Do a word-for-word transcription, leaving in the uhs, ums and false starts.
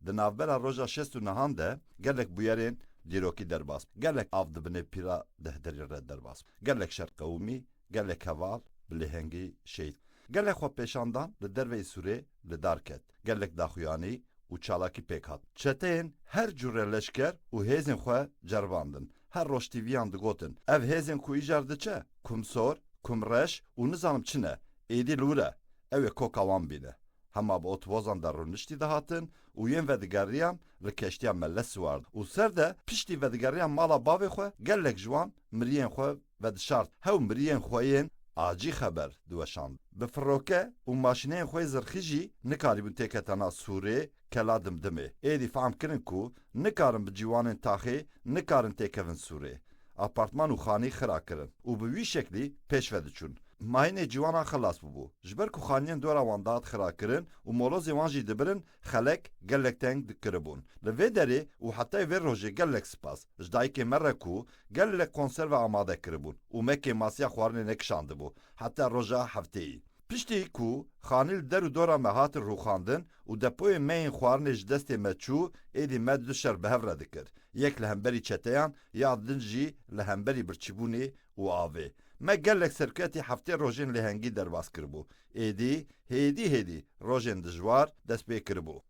Di navbera roja şêst û nehan de gelek bûyerên dîrokî derbas, gelek av di binê pîra dehderî re derbas, gelek şer qewimî, gelek heval bi lêhengî şehîd. Gelek xwe pêşandan li derveyî Sûrê li dar ket. Gelek daxuyanî û çalakî pêk hat. Çeteyên her cûre leşker û hêzên xwe ceribandin. Her roj T V'yan digotin, ev hêzên ku îcar diçe, kum sor, kum reş û nizanim çi ne, êdî li wir e. Ew ê koka wan bîne. Hema bi otobozan de rûniştî dihatin û yên vedigeriyan li keştiya mele siwar û ser de piştî vedigeriyan mala bavê xwe gelek ji wan miriyên xwe vedişart. Hew miriyên xwe yên acî xeber diweşand. Bi firoke û maşîneyên xwe yê zirxî jî nikarîbûn têketana Sûrê, kela Dimdimê. Êdî fehm kirin ku nikarin bi ciwanên taxê nikarin têkevin Sûrê. Apartman û xanî xira kirin û bi wî şeklî pêş ve diçûn. Mayînê ciwanan xilas bûbû. Ji ber ku xaniyên dora wan dihat xira kirin û molozê wan jî dibirin, xelek gelek teng dikiribûn. Li vê derê û hetayê vê rojê gelek spas ji dayikê me re ku gelek konserve amade kiribûn û me kêmasiya xwarinê nekişandibû heta roja hefteyî. Piştî ku xanî li der û dora me hatin rûxandin û depoyê me yên xwarinê ji destê me çû, êdî me du şer bi hev re dikir. Yek li hemberî çeteyan, ya din jî li hemberî birçîbûnê û avê. Me gelek serketî heftê rojên lêhengî derbas kiribû. Êdî, hêdî hêdî rojên dijwar dest pê kiribû.